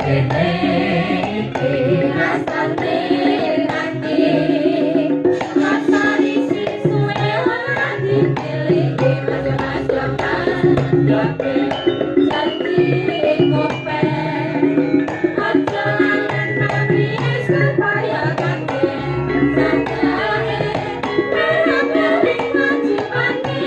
kene iki rasane ati rasane suwe ora dipilih macam-macam yo janji ngopen aja lalen pamrih supaya kaget sadare ora wajibane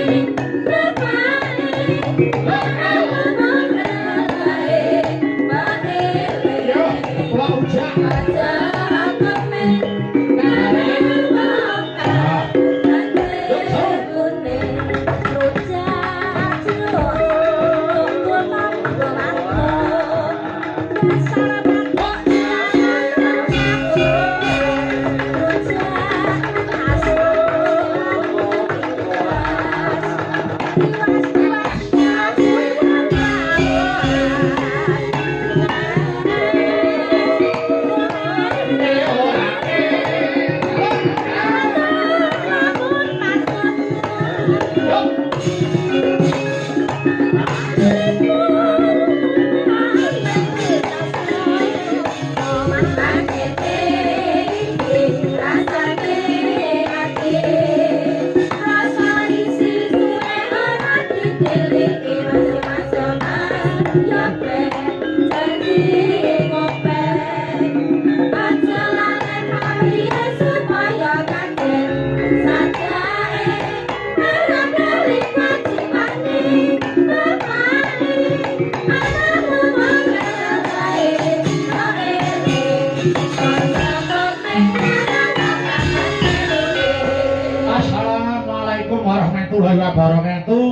warahmatullahi wabarakatuh.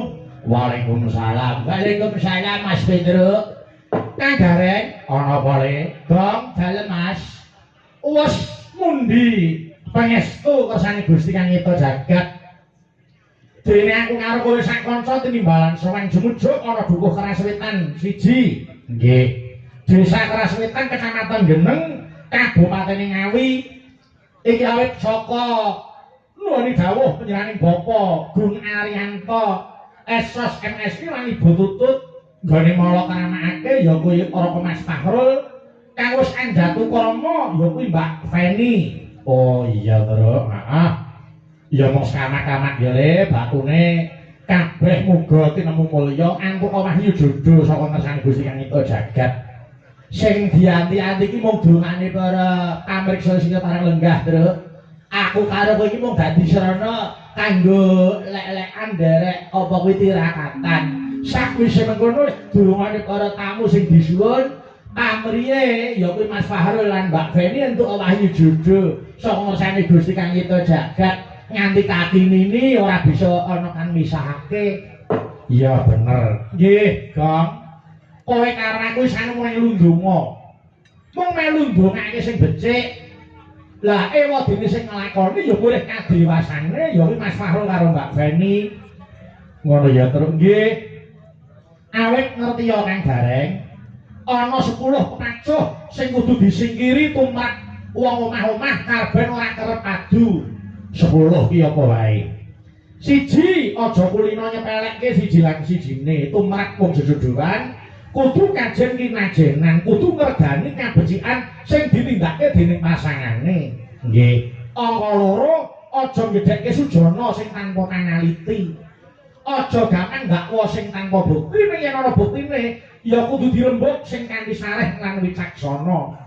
Waalaikumsalam. Waalaikumsalam Mas Pedro. Kang Gareng ana apa le? Gong dalem Mas. Wes mundi pangestu kersane Gusti Kang Nyipta jagat. Dene aku karo kowe sak kanca tinimbalan sowan jumujuk ana dukuh Keraswetan siji. Nggih. Desa Keraswetan Kecamatan Geneng, Kabupaten Ngawi. Iki awit saka nuwuni dawuh panjenenganing Bapak Gun Arianto Esos MSI lan Ibu Tutut nggone mala kramakake ya kuwi Raka Mas Fahrul kang wis anjatu krama ya kuwi Mbak Feni. Oh iya Truk, heeh. Ya mung sekamak-kamak ya le batune kabeh muga tinemu mulya antuk wahyu jodoh saka ngersane Gusti Kang Nyipta jagat. Sing dianti-anti iki mung dongane para pamriksa sing parang lenggah, Truk. Aku karo kowe iki mung dadi srana kanggo lek-lekan nderek apa kuwi tirakatan. Sakwise mengkono dongane para tamu sing disuwun pamriye ya kuwi Mas Fahrul lan Mbak Feni entuk wahyu jodoh saka ngersane Gusti Kang Nyipta jagat nganti kakinini ora bisa ana kang misahake. Iya bener. Nggih, Gong. Kowe karo aku wis anu melu ndonga. Mung melu ndongake sing becik. Lah ewadene sing nglakoni ya mulih kadewasane ya kuwi Mas Fahrul karo Mbak Feni. Ngono ya Truk. Nggih. Awit ngerti ya Kang Gareng. Ana 10 pepacuh sing kudu disingkiri tumrap wong omah-omah karben ora kerep adu. 10 ki apa wae. Siji, aja kulino nyepelekke siji lan sijine tumrap wong jejodohan. Kudu kajen kinajenan, kudu ngregani kabecikan sing ditindakake dening pasangane. Nggih. Angka loro, aja ngedhekke sujana sing tanpa panaliti. Aja gampang dakwa sing tanpa bukti, ning yen ana buktine ya kudu dirembug sing kanthi sareh lan wicaksana.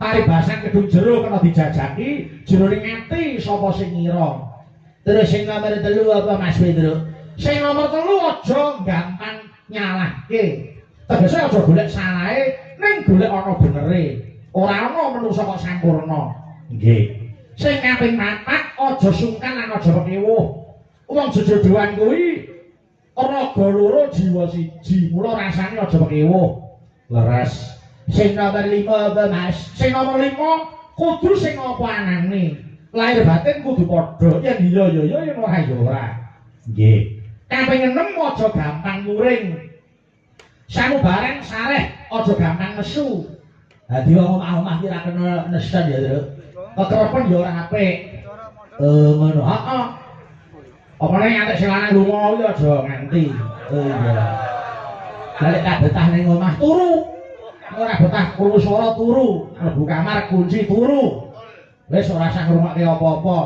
Paribasan kedung jero kena dijajaki, jerone ati sapa sing ngira. Terus sing nomor 3 apa Mas Pedro? Sing nomor 3 aja gampang nyalahke. Tegese aja golek salahe, ning golek ana benere. Ora ana manungsa kok sampurna. Nggih. Sing kaping 4 aja sungkan lan aja pekewuh. Wong jejodohan kuwi raga loro jiwa siji, mula rasane aja pekewuh. Leres. Sing nomor 5 apa Mas? Sing nomor 5 kudu sing apa anane. Lahir batin kudu padha. Yen iya ya iya, yen ora ya ora. Nggih. Kaping 6 aja gampang muring. Samubarang sareh aja gampang nesu. Dadi wong omah-omah ki ra kena nesen ya, Truk. Kekerepen ya ora apik. Ngono. Heeh. Opane nganti sing lanang lunga kuwi aja nganti. Oh iya. Lah lek kabetah ning omah turu. ora betah krungu swara turu, mlebu kamar kunci turu. Wis ora usah ngrungokke apa-apa.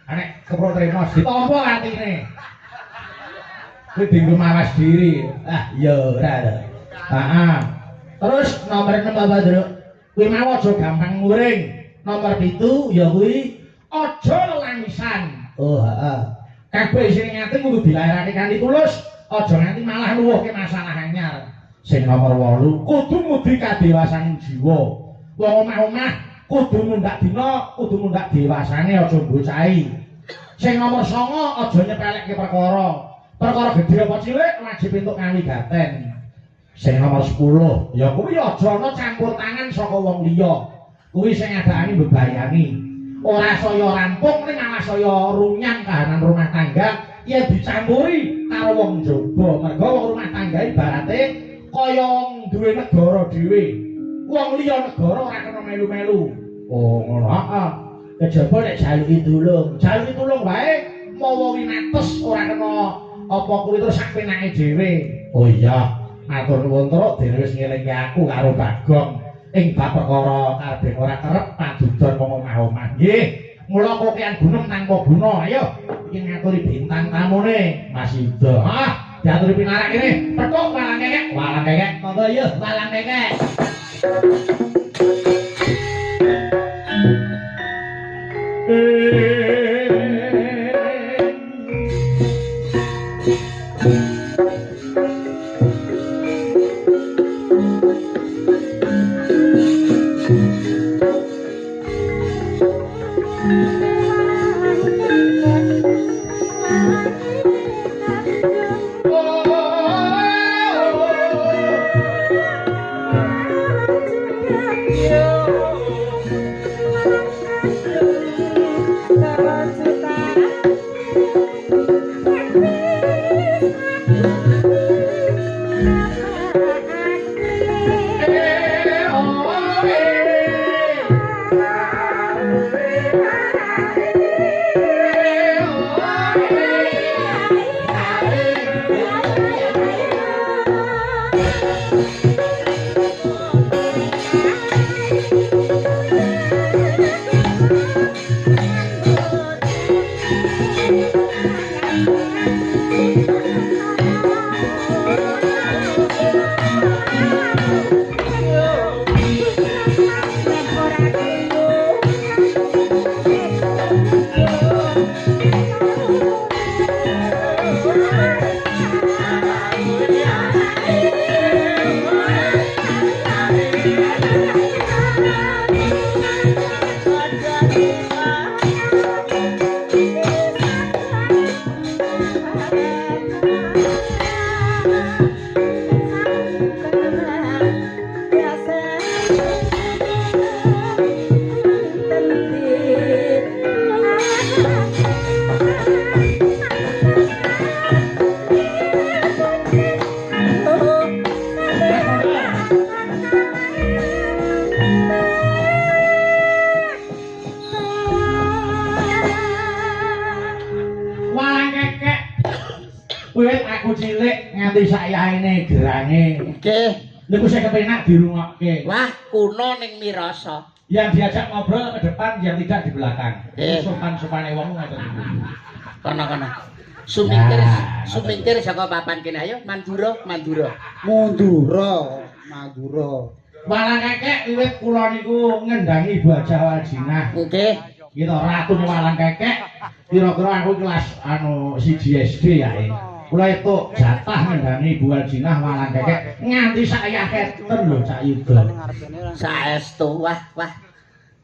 Nek keprok tremos ditampa atine. Kuwi dienggo mawas diri. Ah, ya ora ta. Heeh. Terus nomor 6 apa, Ndruk? Kuwi mau aja gampang nguring. Nomor 7 ya kuwi aja lelangisan. Oh, heeh. Kabeh isine ati kudu dilairake kanthi tulus, aja nganti malah nuwuhke masalah anyar. Sing nomor 8 kudu ngudi kadewasane jiwa. Wong omah-omah kudu mundhak dina, kudu mundhak dewasane aja mbocahi. Sing nomor 9 aja nyepelekke perkara. Perkara gedhe apa cilik wajib entuk kawigaten. Sing nomor 10 ya kuwi aja ana campur tangan saka wong liya. Kuwi sing ngadakane mbebayani. Ora saya rampung ning malah saya runyam kahanan rumah tangga yen dicampuri karo wong njaba. Mergo wong rumah tangga ibarate kaya wong duwe negara dhewe. Wong liya negara ora kena melu-melu. Oh ngono. Heeh. Kejaba nek jaluki tulung, jaluki tulung wae mawa winates ora kena apa kuwi terus sak penake dhewe. Oh iya, matur nuwun truk dene wis ngelingke aku karo Bagong ing bab perkara kabeh ora kerep padudon wong omah-omah. Nggih, mula kokean gunung tanpa guna. Ayo iki ngaturi bintang tamune Mas Yuda. Ah, diaturi pinarak kene. Petuk walang kekek, walang kekek. Monggo yo walang kekek. Niku sing kepenak dirungokke. Wah, kuno ning mirasa. Yang diajak ngobrol ke depan, yang tidak di belakang. Sopan-sopane wong ngoten niku. Kono-kono. Sumingkir, sumingkir saka papan kene ayo Mandura, Mandura. Mandura, Mandura. Walang kekek wiwit kula niku ngendangi Ibu Hajah Waljinah. Nggih. Kita ratune walang kekek kira-kira aku kelas anu 1 SD ya. Kula entuk jatah ngendangi Ibu Waljinah walang kekek nganti sayaketen lho Cak Yuda. Saestu wah wah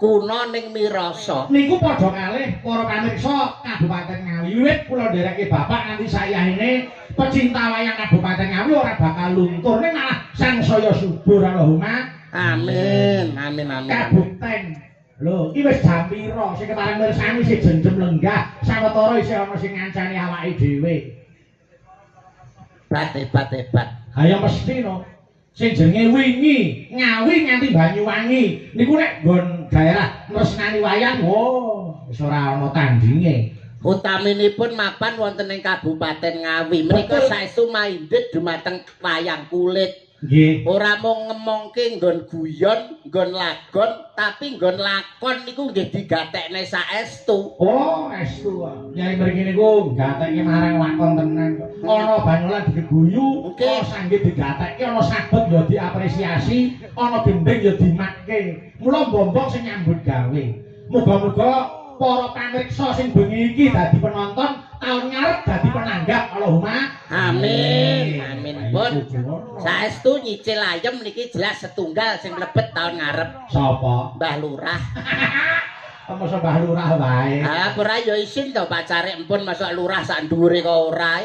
kuno ning mirasa. Niku padha kalih para pamirsa Kabupaten Ngawi. Wiwit kula ndereke bapak nganti sayahene pecinta wayang Kabupaten Ngawi ora bakal luntur ning malah sangsaya subur Allahumma. Amin amin amin. Kabukten. Lho, iki wis jam pira sing kepareng mirsani sing jenjem lenggah sawetara isih ana sing ngancani awake dhewe. Hebat hebat hebat. Ha ya mesti no. Sing jenenge wingi Ngawi nganti Banyuwangi niku nek nggon daerah nresnani wayang, oh wis ora ana tandinge. Utaminipun mapan wonten ing Kabupaten Ngawi. Menika saestu maindhit dumateng wayang kulit. Nggih. Ora mung ngemongke nggon guyon, nggon lagon, tapi nggon lakon niku nggih digatekne saestu. Oh, estu. Nyai mriki niku gatekke marang lakon tenan. Ana banyolan diguyu, ana sanggit digatekke, ana sabet ya diapresiasi, ana gendhing ya dimatke. Mula mbombong sing nyambut gawe. Muga-muga para pamirsa sing bengi iki dadi penonton, taun ngarep dadi penanggap. Allahumma amin. Amin pun. Saestu nyicil ayem niki jelas setunggal sing mlebet taun ngarep. Sapa? Mbah Lurah. Masa Mbah Lurah wae. Ah, ora ya isin to pacare empun masuk lurah sak dhuwure kok ora,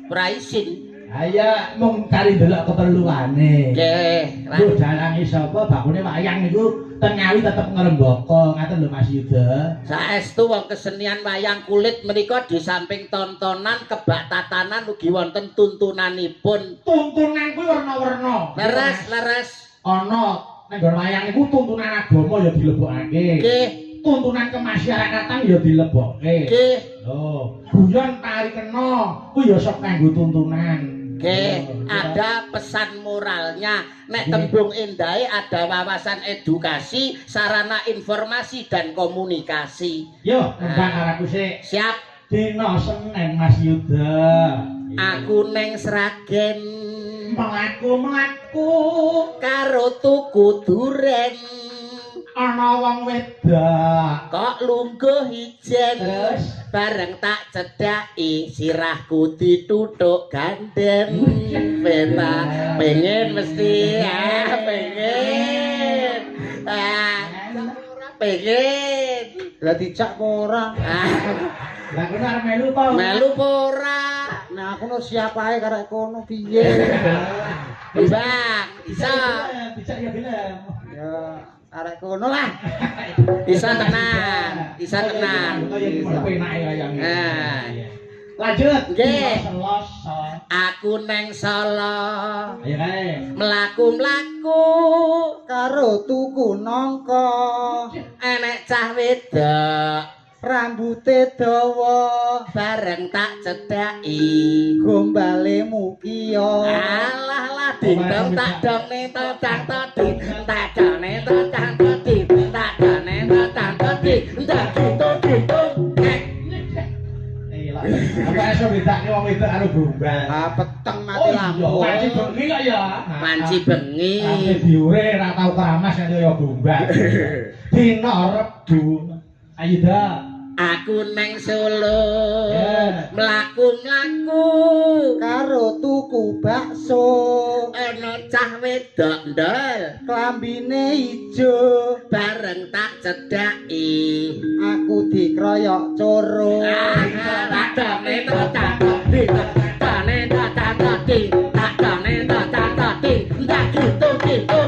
ora isin. Ha iya mung kari ndelok keperluane. Nggih. Lho dalange sapa bakune wayang niku teng Ngawi tetep ngrembaka, ngaten lho Mas Yuda. Saestu wong kesenian wayang kulit menika di samping tontonan kebak tatanan ugi wonten tuntunanipun. Tuntunan kuwi werna-werna. Leres, leres. Ana ning nggon wayang niku tuntunan agama ya dilebokake. Nggih. Tuntunan kemasyarakatan ya dilebokke. Nggih. Lho, guyon tari kena kuwi ya sok kanggo tuntunan. Nggih, ada pesan moralnya. Nek tembung endahe ada wawasan edukasi, sarana informasi dan komunikasi. Yo, nembang karo aku sik. Siap. Dina Senin Mas Yuda. Aku neng Sragen mlaku-mlaku karo tuku duren. Ana wong wedok kok lungguh ijen. Terus bareng tak cedhaki sirahku dituthuk gandeng. Pena pengen mesti ah pengen. Ah pengen. Lah dijak apa ora? Lah kono arep melu apa? Melu apa ora? Nah aku no siap ae karek kono piye. Bang, iso. Dijak ya gelem. Ya arek kono lah. Isa tenan, isa tenan. Nah. Lanjut. Nggih. Selasa. Aku neng Solo. Ayo kae. Mlaku-mlaku karo tuku nangka. Enek cah wedok rambute dawa bareng tak cedhaki gombale mukiya. Alah lah dingdong tak dong ne todang todi tak dong ne todang todi tak dong ne todang todi ndak gitu gitu. Apa iso bedakne wong wedok karo gombal? Ah peteng mati lampu. Wanci bengi kok ya. Wanci bengi. Ate diure ora tau keramas kaya ya gombal. Dina Rebu. Ayo dah. Aku neng Solo mlaku-mlaku karo tuku bakso. Ana cah wedok ndol klambine ijo bareng tak cedhaki aku dikroyok coro. Tak done tak done tak done tak done tak done tak gitu-gitu.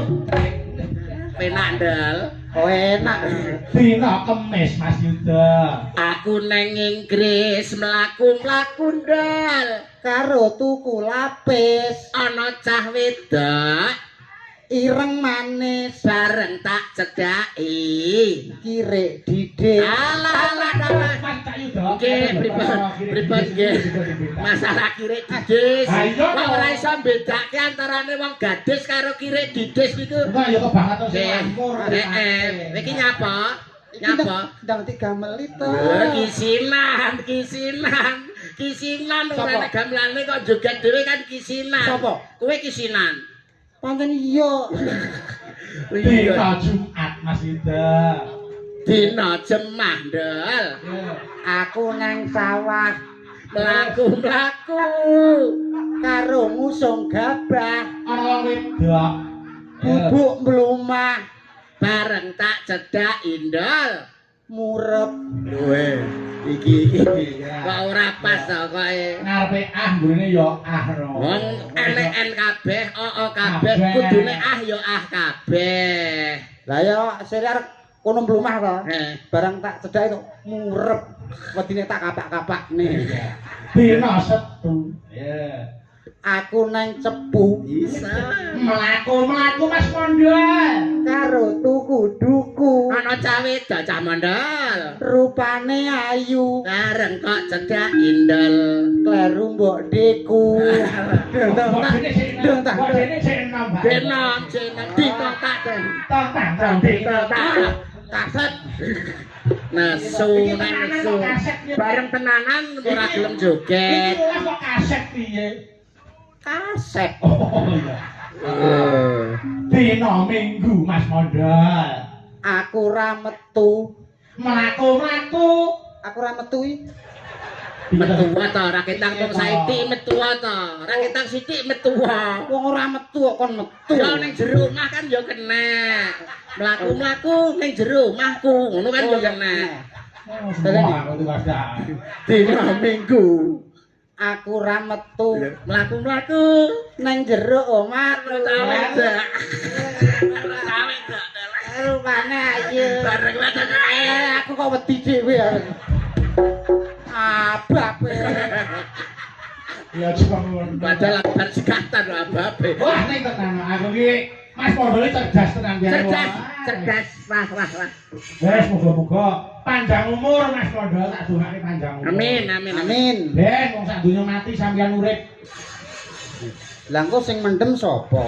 Penak ndol. Oh enak. Dina Kemis Mas Yuda. Aku neng Inggris mlaku-mlaku ndol karo tuku lapis. Ana cah wedok ireng manis bareng tak cedhaki kirik didik. Alah alah Mas Cak Yuda. Nggih, pripun pripun nggih. Masalah kirik didis. Kok ora iso mbedake antarane wong gadis karo kirik didis niku. Enggak ya kebangetan sing lampur. Heeh. Iki nyapa? Nyapa? Ndang 3 menit to. Kisinan, kisinan. Kisinan ora nek gamelane kok joget dhewe kan kisinan. Sapa? Kowe kisinan. Pancen iya. Dina Jumat Mas Yuda. Dina Jemah ndol. Aku nang sawah mlaku-mlaku karo ngusung gabah. Ana wong wedok bubuk mlumah bareng tak cedhaki ndol murep. Luwe iki iki kok ora pas to koe. Ngarepe ah mburine ya ah no. Wong NN kabeh, oo kabeh kudune ah ya ah kabeh. Lah ya sire arep kono mlumah to. Bareng tak cedhaki kok murep. Wedine tak kapak-kapakne. Dina Setu. Iya. Aku nang Cepu. Bisa. Mlaku-mlaku Mas Mondol karo tuku duku. Ana Ana cah wedok cah mondol. Rupane ayu. Bareng kok cedak indel. Kleru mbok deku. Mbok dene sik enom, Pak. Denom, jeneng ditotak den. Tong Ditotak. Kaset. Nesu nesu. Bareng tenanan ora gelem joget. Iki ora kok kaset piye? Kaset. Oh iya. Dina Minggu Mas Mondol. Aku ora metu. Mlaku-mlaku. Aku ora metu iki. Metu ta ora ketang wong saiki metu ta. Ora ketang sithik metu. Wong ora metu kok kon metu. Ya ning jero omah kan ya kena. Mlaku-mlaku ning jero omahku ngono kan ya kena. Dina Minggu aku ora metu. Mlaku-mlaku ning jero omah. Cah wedok. Cah wedok. Rupane ayu. Bareng wedok. Aku kok wedi dhewe. Ababe. Ya cuma ngono. Padahal bar segatan lho ababe. Wah ning tenan aku iki Mas Mondol cerdas tenan biyen. Cerdas, cerdas. Wah, wah, wah. Wes muga-muga panjang umur Mas Mondol, tak dongake panjang umur. Amin, amin, amin. Ben wong sak donya mati sampeyan urip. Lah engko sing mendem sapa?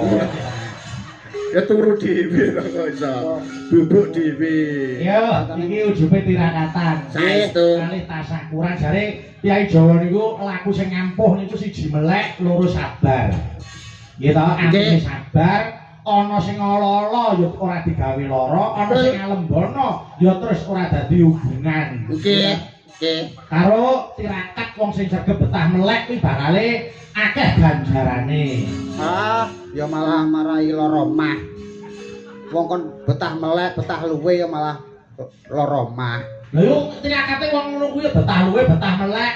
Ya turu dhewe to kok iso. Bubuk dhewe. Ya, iki ujube tirakatan. Saestu. Kalih tasakuran jare Kyai Jawa niku laku sing ngampuh niku siji melek, loro sabar. Nggih to, antine sabar, ana sing ala-ala ya ora digawe lara, ana sing alembono ya terus ora dadi hubungan. Nggih, nggih. Karo tirakat wong sing sregep betah melek kuwi bakale akeh ganjarane. Ah, ya malah marai lara mah. Wong kon betah melek, betah luwe ya malah lara mah. Lha yo tirakate wong ngono kuwi betah luwe, betah melek.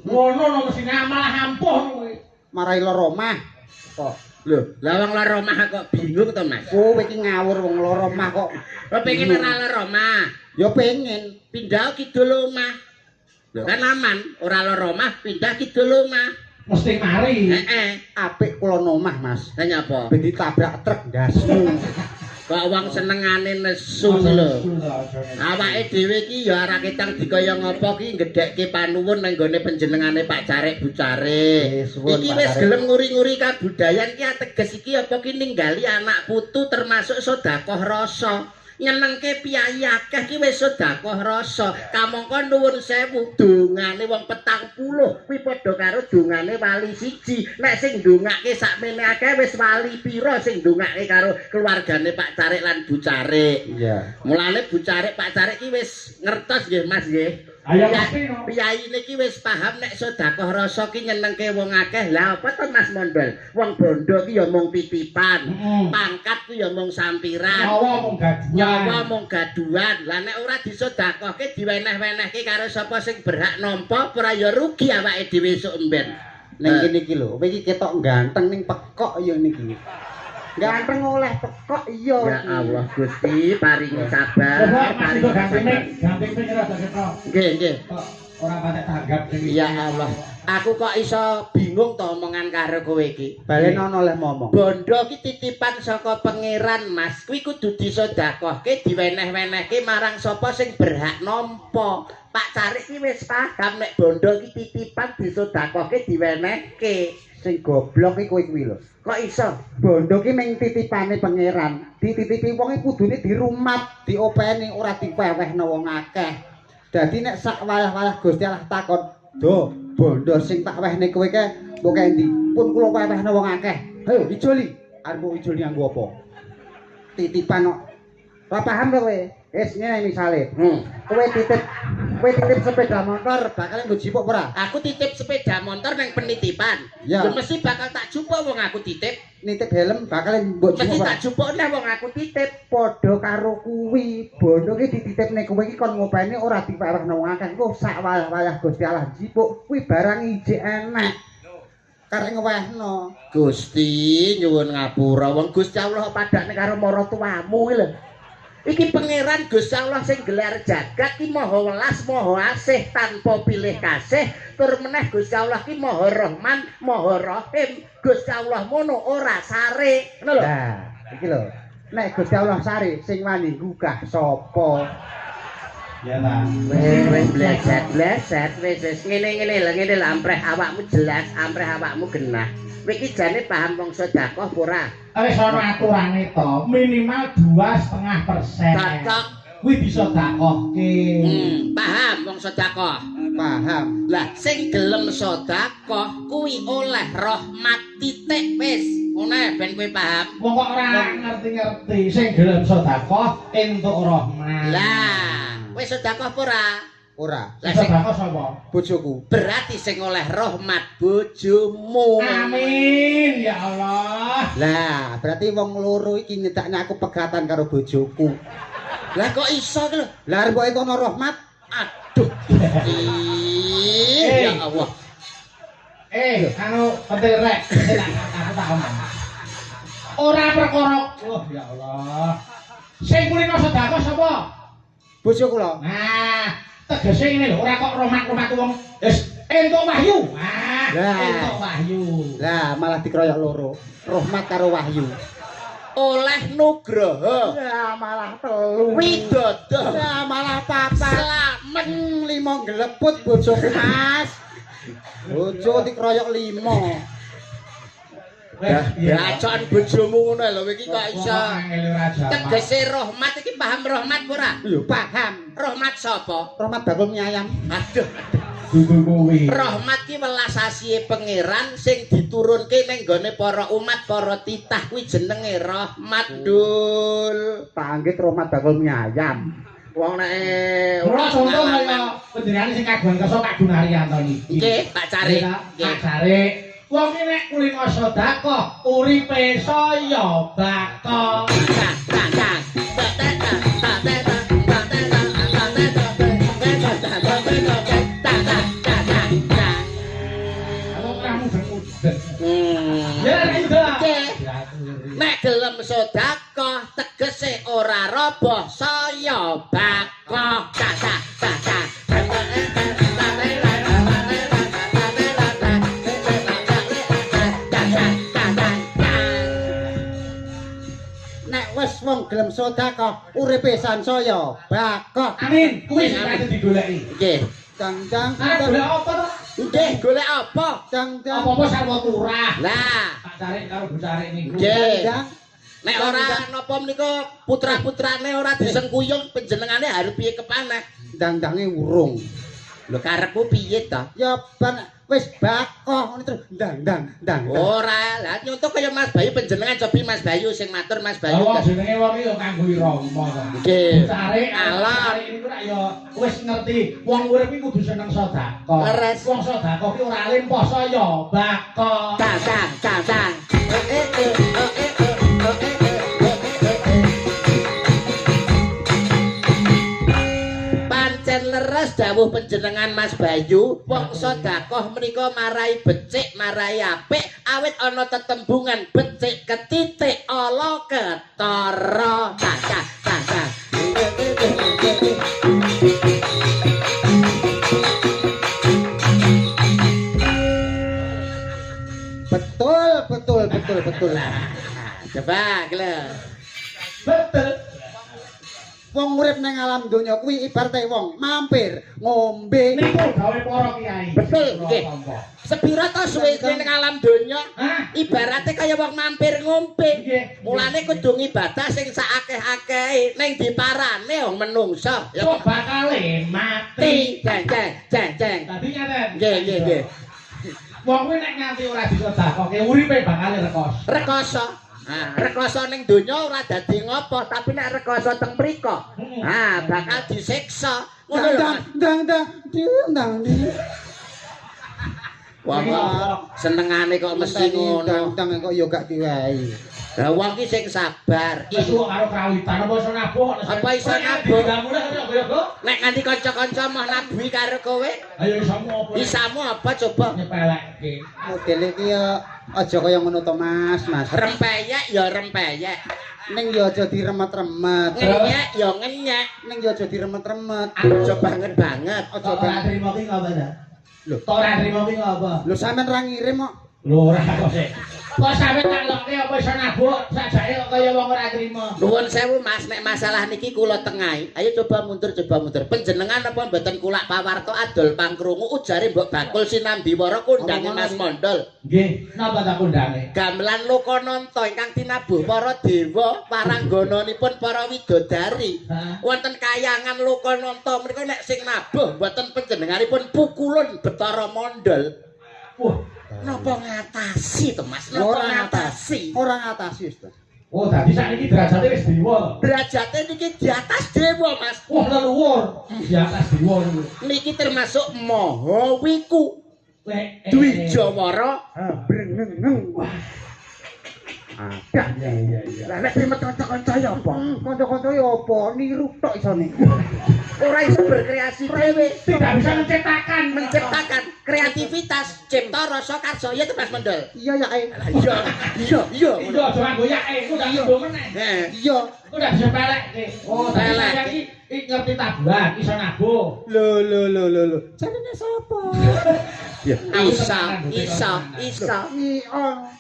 Ngono no mesine malah ampuh kuwi. Marai lara mah. Kok lho, lah wong lara mah kok bingung to, Mas? Kowe iki ngawur wong lara mah kok. Kok pengen ora lara mah? Ya pengen pindah kidul omah. Lho kan aman, ora lara mah pindah kidul omah. Mesti mari. Heeh. Apik kula nomah, Mas. Lah nyapa? Ben ditabrak truk ndasmu. Kok wong senengane nesu lho. Awake dhewe iki ya ora ketang dikaya ngapa ki ngedhekke panuwun nang gone panjenengane Pak Carik Bu Carik. Iki wis gelem nguri-nguri kabudayan ki ateges iki apa ki ninggali anak putu termasuk sedekah rasa. Nyenengke piyayi akeh ki wis sedekah rasa. Kamangka nuwun sewu dongane wong 40 kuwi padha karo dongane wali siji. Nek sing ndongake sakmene akeh wis wali pira sing ndongake karo keluargane Pak Carik lan Bu Carik. Iya. Mulane Bu Carik Pak Carik ki wis ngertos nggih Mas nggih. Ayo mesti no. Piyayine ki wis paham nek sedekah rasa ki nyenengke wong akeh. Lah apa to Mas Mondol? Wong bondo ki ya mung titipan. Pangkat ku ya mung sampiran. Nyawa mung gaduhan. Nyawa mung gaduhan. Lah nek ora disedekahke diweneh-wenehke karo sapa sing berhak nampa ora ya rugi awake dhewe esuk emben. Ning kene iki lho, kowe iki ketok ganteng ning pekok ya niki. Ganteng oleh pekok iya. Ya Allah Gusti paringi sabar, paringi sabar. Ganti ping rada ketok. Nggih, nggih. Ora patek tanggap sing. Ya Allah. Aku kok iso bingung to omongan karo kowe iki. Balen ana oleh momong. Bondo ki titipan saka pangeran, Mas. Kuwi kudu disedekahke, diweneh-wenehke marang sapa sing berhak nampa. Pak Carik ki wis paham nek bondo ki titipan disedekahke, diwenehke. Sing goblok iki kowe kuwi lho. Kok iso? Bondo ki mung titipane pangeran. Dititipi wong iki kudune dirumat, diopeni, ora diwewehno wong akeh. Dadi nek sak walah-walah Gusti Allah takon, "Do, bondo sing tak wehne kowe ke mbok endi?" Pun kula wewehno wong akeh. Ayo ijoli. Arep mbok ijoli nganggo apa? Titipan kok. Ora paham to kowe? Wis ngene misale. Kowe titip sepeda motor bakal nggo jipuk ora? Aku titip sepeda motor nang penitipan. Ya mesti bakal tak jupuk wong aku titip. Nitip helm bakal mbok jupuk. Mesti tak jupuk neh wong aku titip. Padha karo kuwi, bondo ki dititipne kowe iki kon ngopeni ora diparehno wong akeh. Engko sak walah-walah Gusti Allah jipuk kuwi barang ijik enek. Karek ngewehno. Gusti nyuwun ngapura wong Gusti Allah padakne karo maratuwamu iki lho. Iki pangeran Gusti Allah sing gelar jagat ki maha welas, maha asih tanpa pilih kasih. Tur meneh Gusti Allah ki maha Rahman, maha Rahim. Gusti Allah mono ora sare. Ngono lho. Nah, iki lho. Nek Gusti Allah sare sing wani gugah sapa? Ya ta. Wis bleset-bleset wis wis ngene-ngene lho ngene lho ampreh awakmu jelas, ampreh awakmu genah. Kowe iki jane paham wong sedekah apa ora? Wis ana aturane to, minimal 2,5%. Cocok. Kuwi disedekahke. Paham wong sedekah. Paham. Lah sing gelem sedekah kuwi oleh rahmat titik wis. Ngono ben kowe paham. Wong kok ora ngerti-ngerti sing gelem sedekah entuk rahmat. Lah, kowe sedekah apa ora? Ora. Lah sing sedekah sapa? Bojoku. Berarti sing oleh rahmat bojomu. Amin ya Allah. Lah, berarti wong loro iki nyedakne aku pegatan karo bojoku. Lah kok iso ki lho? Lah arep kok ana rahmat? Aduh. Ya Allah. Anu pentil rek, aku tak omong. Ora perkara. Oh ya Allah. Sing kulino sedekah sapa? Bojo kula. Nah, tegese ngene lho, ora kok rahmat-rahmat wong wis entuk wahyu. Ah, entuk wahyu. Lah, malah dikeroyok loro. Rahmat karo wahyu. Oleh nugroho. Ya malah telu. Widodo. Ya malah papat. Slamet limo ngleput bojoku, Mas. Bojo dikeroyok limo. Bacaan bojomu ngono lho iki kok iso. Tegese rahmat iki paham rahmat ora? Lho, paham. Rahmat sapa? Rahmat bakul mie ayam. Aduh. Dudu kuwi. Rahmat ki welas asihe pangeran sing diturunke ning gone para umat, para titah kuwi jenenge rahmat, Dul. Panggit rahmat bakul mie ayam. Wong nek ora contoh kaya panjenengane sing kagungan kersa Pak Gunaryanto niki. Nggih, Pak Carik. Pak Carik. Wong iki nek kulino sedekah uripe saya bakal. Nek gelem sedekah tegese ora roboh saya bakoh. Nek wis wong gelem sedekah uripe sansaya bakoh. Amin. Kuwi sing kate digoleki. Nggih. Dang-dang. Golek apa to? Nggih, golek apa? Dang-dang. Apa-apa sarwa turah. Lah, Pak Carik karo Bu Carik niku. Nggih. Nek ora napa menika putra-putrane ora disengkuyung panjenengane arep piye kepaneh? Dang-dange urung. Lho karepmu piye to? Ya ban wis bakoh ngono terus ndang-ndang ndang. Ora, lah nyontoh kaya Mas Bayu panjenengan cobi Mas Bayu sing matur Mas Bayu. Wong jenenge wong iki ya kanggo irama to. Nggih. Carik alon niku rak ya wis ngerti wong urip iki kudu seneng sedekah. Wong sedekah ki ora lempoh saya bakoh. Tang tang tang tang. Pancen leres dawuh panjenengan Mas Bayu, wong sedekah menika marai becik, marai apik, awit ana tetembungan becik ketitik ala ketara. Ta ta ta ta. Betul, betul, betul, betul. Coba lho. Betul. Wong urip nang alam donya kuwi ibarate wong mampir ngombe. Niku gawe para kiai. Betul, nggih. Sepira to suwe ning alam donya? Ibarate kaya wong mampir ngombe. Mulane kudu ngibadah sing saakeh-akehe ning diparane wong menungsa. Ya kok bakale mati. Jeng jeng jeng jeng. Dadi ngaten. Nggih, nggih, nggih. Wong kuwi nek nganti ora disedekahke uripe bakale rekoso. Rekoso. Nah, rekoso ning donya ora dadi ngopo, tapi nek rekoso teng mriko, ah bakal disiksa. Ngono lho. Ndang ndang ndang ndang. Wong senengane kok mesti ngono. Ndang kok ya gak diwehi. Lah wong ki sing sabar. Wis kok karo krawitan apa iso nabuh? Apa iso nabuh? Nek nganti kanca-kanca moh nabuhi karo kowe? Ayo isamu apa? Isamu apa coba? Nyepelekke. Modele iki ya aja kaya ngono to Mas, Mas. Rempeyek ya rempeyek. Ning ya aja diremet-remet. Ngenyek ya ngenyek. Ning ya aja diremet-remet. Aja banget-banget. Aja banget. Trimo ki ngapa ta? Lho, ora trimo ki ngapa? Lho sampean ra ngirim kok. Lho ora kok sik. Kok sampe tak lokke apa iso nabuk sajake kok kaya wong ora trima. Nuwun sewu Mas, nek masalah niki kula tengahi. Ayo coba mundur, coba mundur. Panjenengan apa mboten kulak pawarto adol pangkrungu ujare mbok bakul sinambiwara kondange Mas Mondol. Nggih, napa ta kondange? Gamelan Lokananta ingkang tinabuh para dewa paranggananipun para widodari. Wonten kayangan Lokananta menika nek sing nabuh mboten panjenenganipun pukulun Betara Mondol. Wah, napa ngatasi to Mas? Napa ngatasi? Ora ngatasi, Ustaz. Oh, dadi sakniki derajate wis dewa to. Derajate niki di atas dewa, Mas. Wah, leluhur di atas dewa niku. Niki termasuk Maha Wiku. Dwijawara brengeng. Wah. Ada. Iya, iya. Lah nek primet kanca-kanca ya apa? Kanca-kanca ya apa? Niru tok isone. Ora iso berkreasi dhewe. Tidak bisa menciptakan, menciptakan kreativitas, cipta rasa karsa ya to Mas Mendol. Iya ya. Iya, iya, iya. Iya, aja nganggo yake, ku tak nganggo meneh. Heeh. Iya. Ku tak bisa pelekke. Oh, pelek. Iki ngerti tabuhan, iso nabuh. Lho lho lho lho lho. Jenenge sapa? Isa, isa, isa.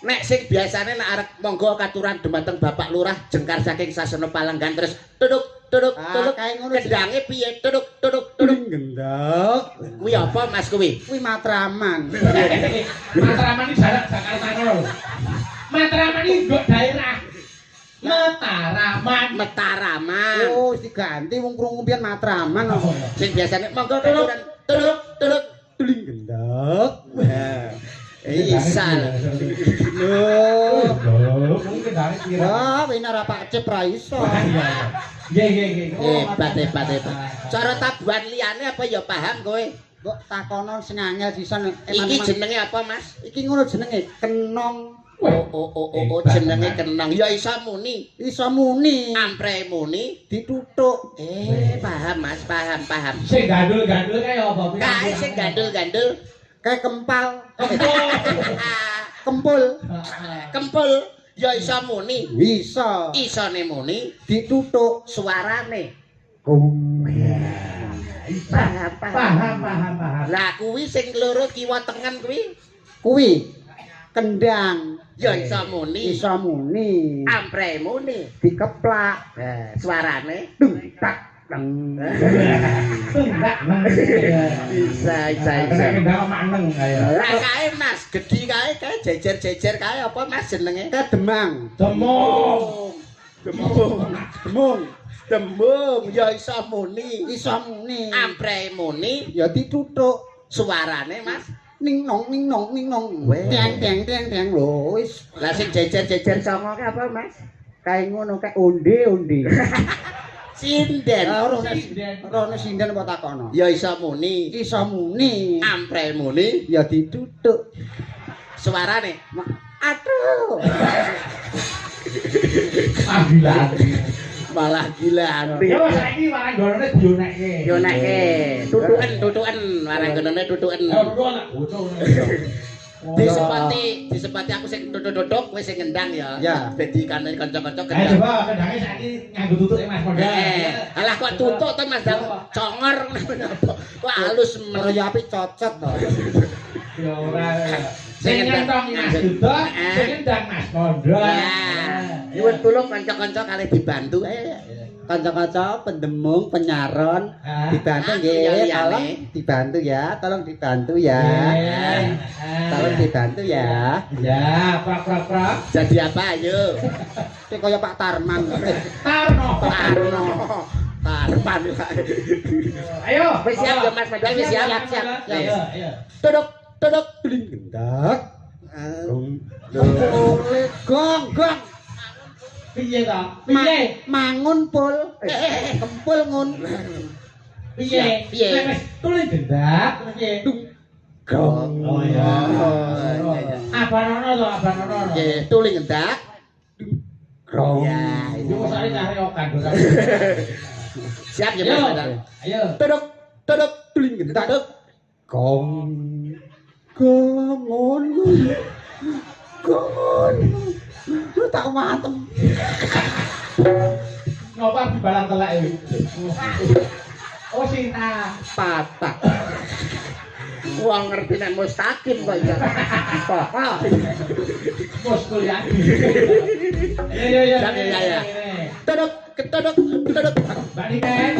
Nek sing biasane nek arep monggo katuran dumateng Bapak Lurah jengkar saking Sasana Palenggan terus tuduk tuduk tuduk kendange piye tuduk tuduk tuduk gendhok. Kuwi apa Mas kuwi? Kuwi Matraman. Matraman iki jarak Jakarta kono lho. Matraman iki nggo daerah Mataraman. Mataraman. Oh, wis diganti wong krungu pian Matraman kok. Sing biasane monggo katuran tuduk tuduk tuling gendhok. Isa. Lho, lho, mungkin kendane pira? Wah, wena ra Pak Cep ra iso. Nggih, nggih, nggih. Hebat, hebat, hebat. Cara tabuhan liyane apa ya paham kowe? Mbok takono sing angel sisan. Iki jenenge apa, Mas? Iki ngono jenenge kenong. Oh, oh, oh, oh, jenenge kenong. Ya iso muni. Iso muni. Ampre muni ditutuk. Paham, Mas, paham, paham. Sing gandul-gandul kaya apa? Kae sing gandul-gandul kayak kempal. Kempul. Kempul ya iso muni. Bisa. Isone muni ditutuk suarane. Gong. Paham, paham, paham, paham. Lah kuwi sing loro kiwa tengen kuwi? Kuwi kendang. Ya iso muni. Iso muni. Ampre muni. Dikeplak. Suarane dung tak deng. Enggak. Bisa, bisa, bisa. Kendang maneng kaya. Lah kae Mas, gedhi kae kae jejer-jejer kae apa Mas jenenge? Kae Demang. Demung. Demung. Demung. Demung ya iso muni. Iso muni. Ampre muni ya ditutuk. Suarane Mas ning nong ning nong ning nong. Tiang tiang tiang tiang lho wis. Lah sing jejer-jejer songo kae apa Mas? Kae ngono kae onde-onde. Sinden. Ora sinden apa takono? Ya iso muni. Iso muni. Ampre muni ya ditutuk. Suarane aduh. Ah gila. Malah gila. Ya saiki waranggonane dionekke. Dionekke. Tutuken, tutuken waranggonane tutuken. Ya tutuken lak bocah. Disepati, disepati aku sing tutuk-tutuk kowe sing ngendang ya. Dadi kanthi kanca-kanca kendang. Ayo coba kendange saiki nganggo tutuke Mas Mondal. Alah kok tutuk to Mas Dang congor ngono apa. Kok halus men. Ora ya apik cocot to. Ya ora. Sing ngendang Mas Duda, sing ngendang Mas Mondal. Nyuwun tulung kanca-kanca kalih dibantu. Kanca-kanca pendemung, penyaron dibantu nggih, tolong dibantu ya, tolong dibantu ya. Tolong dibantu ya. Ya, prak prak prak. Jadi apa ayo? Iki kaya Pak Tarman. Tarno, Tarno. Tarman. Ayo, wis siap ya Mas Mondal, wis siap. Siap, siap. Tuduk, tuduk, tuling gendak. Lho, gong, gong. Piye ta? Piye? Mangun pul. Kempul ngun. Piye? Piye? Wis tuling gendak piye? Gong. Oh iya. Abanono to, abanono. Nggih, tuling gendak. Gong. Ya, iku sare careokan. Siap ya Mas Mondal. Ayo. Tuduk, tuduk, tuling gendak. Gong. Gong. Gong. Lu tak matem. Ngopo dibalang telek iki? Oh Sinta patah. Wong ngerti nek mustaqim kok ya. Patah. Mus Mulyadi. Ya ya ya. Ya, ya, ya. Todok, ketodok, todok. Mbak Niken.